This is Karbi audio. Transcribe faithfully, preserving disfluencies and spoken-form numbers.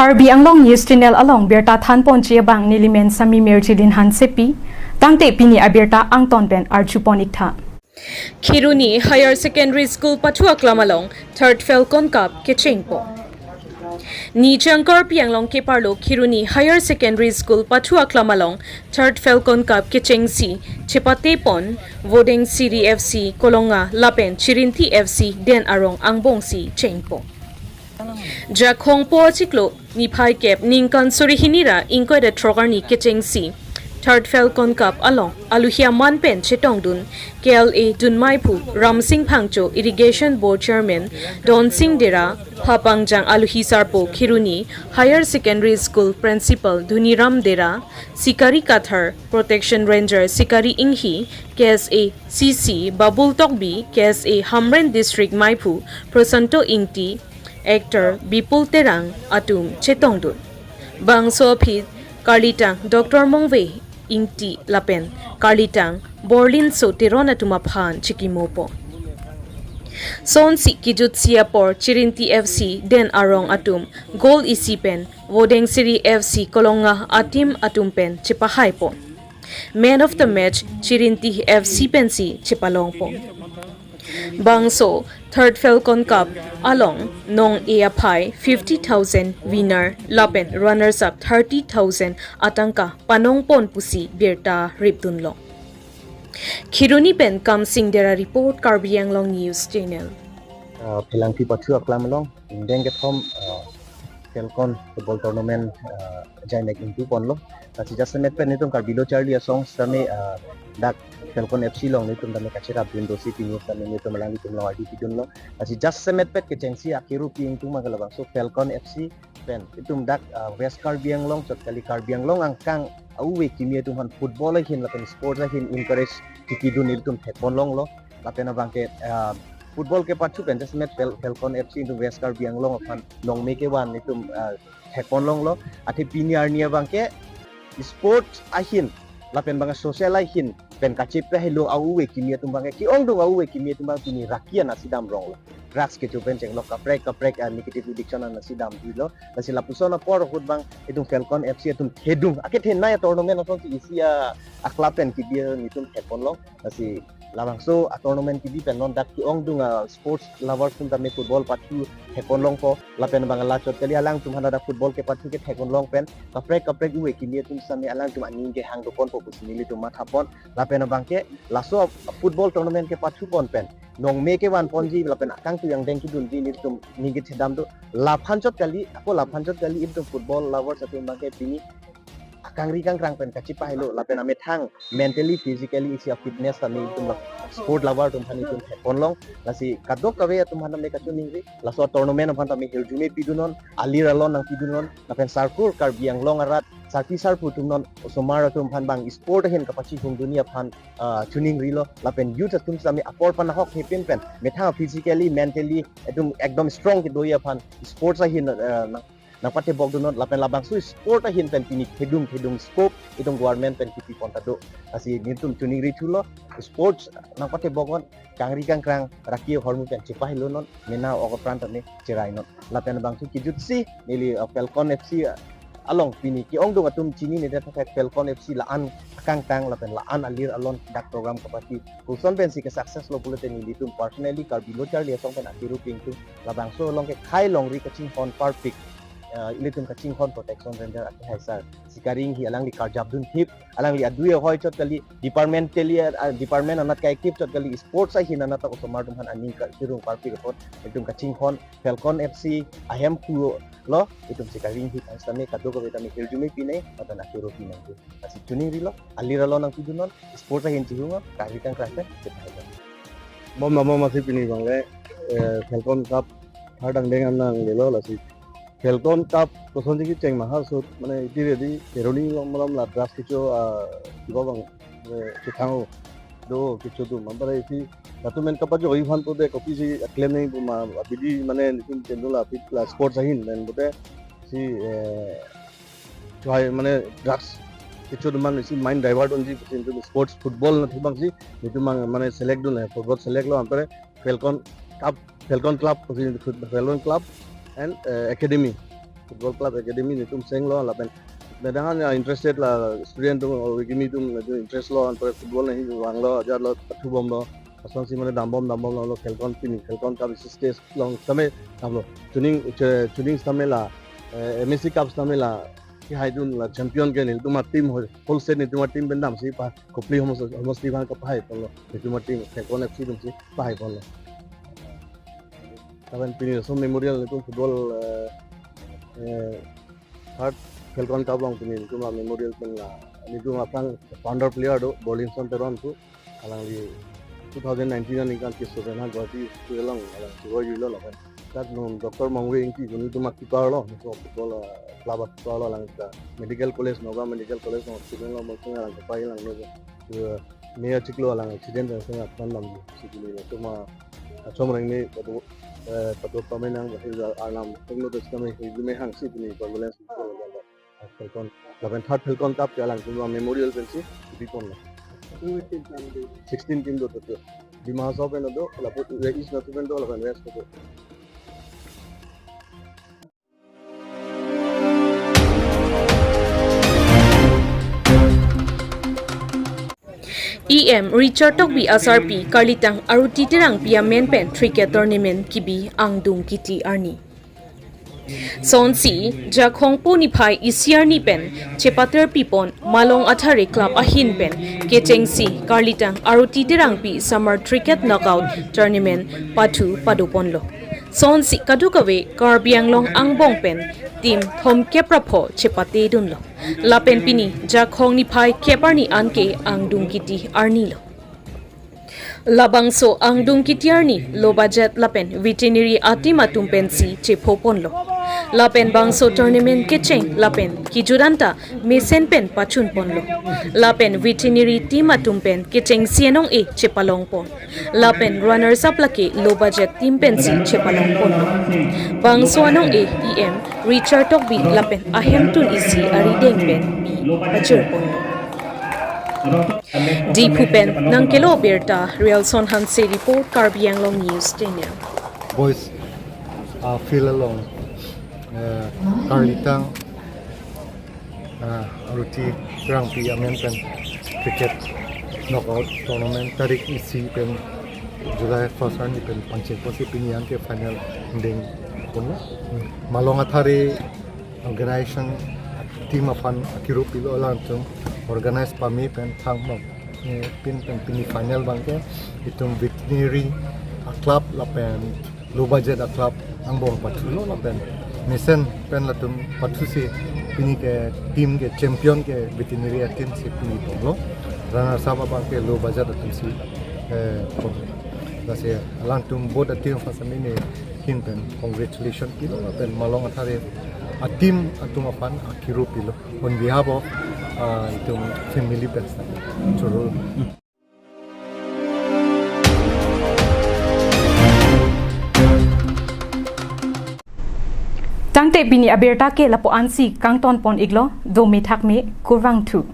Karbi Anglong News Channel along birta thanponji abang nelimen Sami Mirjilin Hansepi, tangte pini abirta angton pen arjupon iktha. Kheroni Higher Secondary School pathu aklam along Third Falcon Cup kechengpo. Nijang Karbi Anglong keparlo Kheroni Higher Secondary School pathu aklam along Third Falcon Cup kechengsi chepatepon Vodengsiri F C Kolonga lapen Chirinti F C Den Arong angbongsi chengpo. Jakhong po achiklo niphai kep ningkan suri hini ra ingkoi ra throk arni kechengsi Third Falcon Cup along aluhi aman pen chetongdun K L A dunmeiphu Ramsing Phangcho, Irrigation Board Chairman Donsing Dera, Phapangjang aluhi sarpo Kheroni Higher Secondary School Principal Dhuniram Dera, Sikari Kathar, Protection Ranger Sikari Inghi, K S A C C Babul Tokbi, K S A Hamren District meiphu Prosanto Ingti, actor Bipul Terang atum chetongdun. Bangso aphi karlitang Doctor Mongve Ingti lapen karlitang Borlinso Teron atum aphan chikimopo. Sonsi kejutsi apor Chirinti F C Den Arong atum goal isi pen Vodengsiri F C Kolonga a-team atum pen chepahaipo. Man of the match Chirinti F C pensi chepalongpo. Bangso Third Falcon Cup along nong-e aphai fifty thousand, winner lapen runners up thirty thousand atangka panongpon pusi birta ripdunlo. Kheroni pen Kamsing Dera report, Karbi Anglong News Channel. Ah, Phelangpi pathu aklam along ingdeng kethom, ah, Falcon football tournament, ah, jainek ingtuponlo. Lasi jasemet pen netum Karbi Lo Charli Asong sitame, ah, dak Falcon F C along netum tame kacherapdun dosi pini sitame netum alanglitum along arjupidunlo. Lasi jasemet pen kechengsi akiru pi ingtung ma ke labangso Falcon F C pen itum dak, ah, West Karbi Anglong chot kali, Karbi Anglong angkang a-uve kimi atum aphan football ahin lapen sports ahin encourage kipidun ilitum thekponlonglo. Lapen abangke, ah, football kepathu pen jasemet Fal-, Falcon F C itum West Karbi Anglong aphan nongme kevan itum, ah, thekponlonglo. Athe pini arni abangke sports ahin lapen bang social ahin pen kachepahelo a-uve kimi atum abangke, ke-ongdung a-uve kimi atum abang pini raki an nasi damronglo. Drugs kecho pen chenglok, kaprek kaprek, ah, negative addiction an nasi damdilo. Lasi lapuson apor ahut abang itum Falcon F C atum thedung, akethenei a-tournament asonsi isi a, a-club pen kebi netum thekponlong. Lasi labangso a-tournament kebi pen non dak ke-ongdung a-sports lovers atum tame football pathu thekponlongpo. Lapen bang la chot kali alangtum aphan dak football kepathu ke thekponlong pen kaprek kaprek uve kimi atum sitame alangtum aning kehang doponpo pusi nelitum mathapon. Lapen abangke laso football tournament kepathupon pen nongme kevanponji lapen akangtui angdeng kedunji nelitum ning kethedam do. Laphan chot kali, ako laphan chot kali itum football lovers atum abangke pini akangri kangkrang pen kachepahelo lapen amethang mentally, physically isi a-fitness tame itum la sport lover atum aphan itum thekponlong. Lasi kadokave atum aphan tame kachiningri, laso tournament aphan tame hirjume pidunnon, alir alon nangpidunnon, lapen sarkur Karbi Anglong arat sarpi sarpo atum non osomar atum aphan bang sport ahin kapachihungdunji aphan, ah, chiningrilo. Lapen youth atum sitame apor panahok hepin pen methang physically, mentally itum ekdom strong kedoji aphan sports ahin, ah, nang, nangpatebokdunnon. Lapen labangso sport ahin pen pini thedung thedung scope itum government pen kipipon ta do. Lasi netum chiningrithulo, sports nangpateboknon, kangri kangkrang raki ahormu pen chepahelonon, mena ok apran tame cherainon. Lapen bangso kejutsi neli, uh, Falcon F C, uh, along pini ke-ongdung atum chinine det thek Falcon F C la-an akangtang lapen la-an alir alon dak program kapathu. Koson pensi ke-success lo pulote nelitum personally Karbi Lo Charli Asong pen akiru pi ingtung, labangso along ke khei longri kachinghon parpik, uh, ilitum kachinghon Protection Ranger akehai sar Sikari Inghi alangli karjapdun thip, alangli adui ahoi chot kali, department kali, ah, department anat ka-active chot kali, sports ahin anat ta osomar atum aphan aning ka-, kirung parpik apot itum kachinghon Falcon F C ahem kulo, itum Sikari Inghi tame kadokave tame hirjume pinei, lapen akiru pi nangji. Lasi chiningrilo, alir alon nangpidunnon, sports ahin chihungnon, kangri kangkrang pen chepahelonon. Bom bom bom, lasi pini abangke, eh, Falcon Cup third angdeng an nanglelo, lasi Falcon Cup kosonsi kecheng ma ha ahut, mane iti ready, Kheroni along malom la drugs kecho, ah, kiba bang, eh, kethang do kecho do, mane isi latum pen kapajoi aphan pute kopisi a-claim nangji pu ma, abidi mane netum chendu la, abidi la sports ahin pen pute si, eh, choi mane drugs kecho do mane isi mind divert unji pusi netum sports football nathu abangsi netum mang mane select dun le, football select lo, anpare Falcon Cup, Falcon Club, Falcon Club and, eh, Academy. Football Club Academy netum chenglo lapen nedangan ya interested la student atum or kimi atum netum interest lo antar football nangkevanglo ajar lo pathu bomlo asonsi mane dambom dambom lo khelkon pini khelkon cup isi stage along tame damlo chuning che- chuning tame la eh, M A C cup tame la kehai dun la champion ke nelitum a team ho- whole state netum a team pen damsi pa Kopili homos homos team aphan kapahai ponlo netum a team khelkon F C atumsi pahai ponlo. Lapen pini laso memorial netum football eh, eh, third khelkon cup along pini netum la memorial pen la netum aphrang founder player do Borlinson Teron pu alangli two thousand nineteen aningkan ke student ha Guwahati school along alang churoi juilo lapen dak non Doctor Mangwe Ingti pu netum a keeper lo netum football eh, club a keeper lo alang ta medical college Nagaon medical college along student lo mosong alang kapai lang no eh, me achiklo alang accident alang sing aphan lam sikili netum a achom rengni patu eh, patu pamenang bahir arnam tekno tes kami hidime hangsi pini ambulance football lo khelkon lapen third khelkon cup ke alangtum memorial pensi biponlo. Sixteen team do tutu. Dima Hasao pen do lapu East Natu pen do lapen West do. E M Richard Tokbi asarpi Karlitang Aruti Terangpi amen pen cricket tournament kebi angdung kiti arni. Sonsi Jakhong po niphai isi arni pen chepater pipon Malong Athare Club ahin pen kechengsi Karlitang Aruti Terangpi Summer Cricket Knockout Tournament pathu padoponlo. Sonsi kadokave Karbi Anglong angbong pen team thomkep ra pho chepate dunlo. Lapen pini Jakhong niphai kep arni anke angdung kiti arni lo. Labangso angdung kiti arni low budget lapen veterinary a team atum pensi chephoponlo. Lapen bangso tournament kecheng lapen kejut anta mesen pen pachunponlo. Lapen veterinary team atum pen kechengsi anong-e chepalongpon. Lapen runners up lake low budget team pensi chepalongponlo. Bangso anong-e E M Richard Tokbi lapen ahemtun isi arideng pen bi pajirponlo. Diphu pen nangkelo birta Rialson Hanse report Karbi Anglong News Channel. Boys uh, field along uh, Karlitang uh, Aruti Terangpi amen pen cricket knockout tournament tarik isi pen July first arni pen pangcheng posi pini anke final ding pun Malong Athare organization team aphan akirup pilo alangtum organize pame pen thangmok eh, pin pen pini final abangke itum veterinary a club lapen low budget a club angbong pathulo lapen mesen pen latum pathusi pini ke team ke champion ke veterinary a team si pini ponlo runners up abangke low budget atum si eh, pon. Lasi alangtum both a team aphan sami ne hin pen congratulation pilo lapen Malong Athare a team atum aphan akirup pilo on behalf of uh, itum family pen sami choro. Tangte pini abirta ke lapu-ansi kangtonpon-iklo, dome thakme, kurvangthu.